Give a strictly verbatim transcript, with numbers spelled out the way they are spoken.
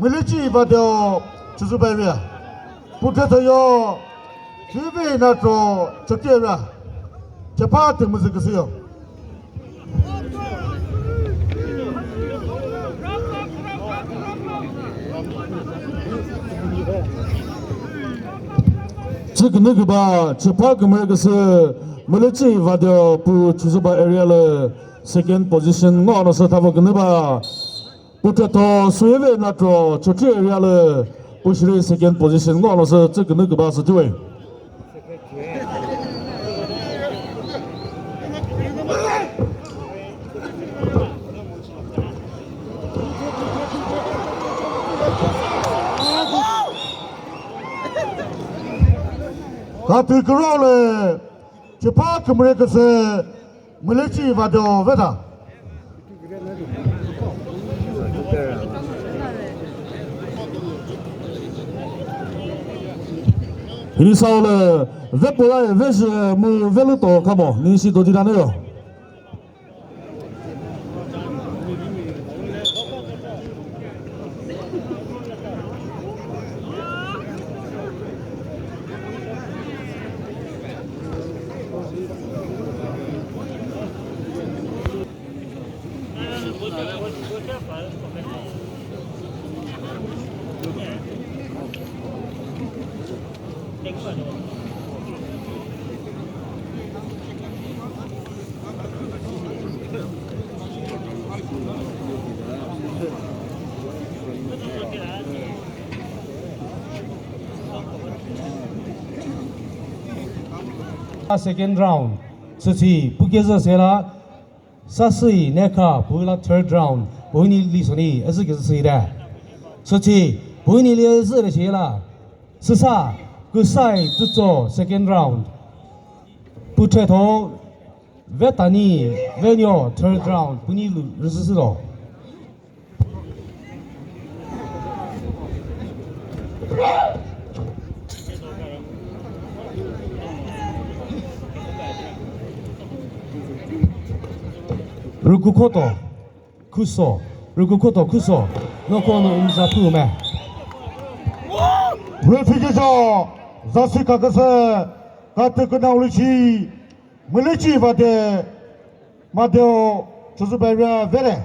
Mülüchi Vadeo Chozuba area. Puthethoyo Chive Natro Chokri area. Chepa tümüzü küsüyo. Tsü künü küba, chepa kümüre küsü, Mülüchi Vadeo pu Chozuba area lü second position ngo no sü thavo künü ba. Puthetho Suive Natro Chokri area lü pushiri second position ngo no sü tsü künü küba sü thiwe. Katü kürole, chepa kümüre küsü, Mülüchi Vadeo veta. Hini saule, vepura e veje mu veluto kamo, nisi dodira neyo. Second round, süsi, pukeza sela, Sasüi Nekha, pula third round, puhini lisoni, ezü kizü side. Süsi, puhini li ezü le shila. Süsa, Kusai Tsutso, second round. Puthetho, Vetani, Venyo, third round, puhini lu, rüsüsülo. Rükukhoto, Khuso, Rükukhoto, Khuso, noko no umza phume. Referee jo, zasi kakase, kate kuna ulichi, Mülüchi Vade, Madeo, Chozuba area vere.